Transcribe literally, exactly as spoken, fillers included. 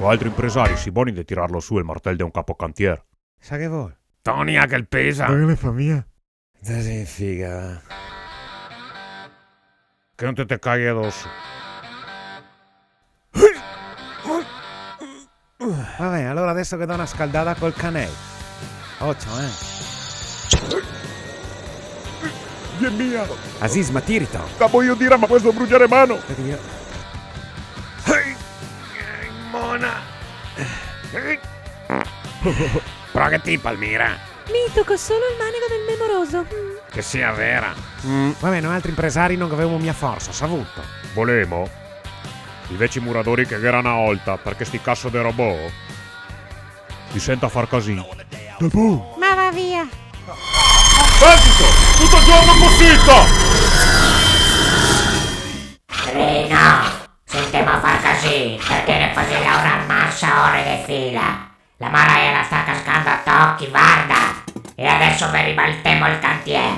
Voaltri impresari, si boni de tirarlo su el martel de un capocantier? Sa che vol? Toni, a che el pesa! Ma che ne fa mia? Te si figa, va. Che no te te caghi adoso. Va ben, alora deso ghe do na scaldada col canel. Ocio, eh. Dio mio! Aziz, ma tirito! Che voio dir, ma questo bruciare mano! Odio. Ehi! Mona! Ehi! Però che ti, Palmira? Mi toco solo el manego del me moroso. Mm. Che sia vera. Mm. Va ben, noaltri impresari no gavemo mia forsa, savuto. Volemo? I veci muradori che gh'era na olta, parché sti caso de robot i senta far casin. Del bu! Ma va via! Sentito! Tuto el giorno cusì, to! Rino, sentemo far casin, parché ne fasi laorar masa ore de fila. La maraia la sta cascando a tochi, varda! E adeso ve ribaltemo el cantier.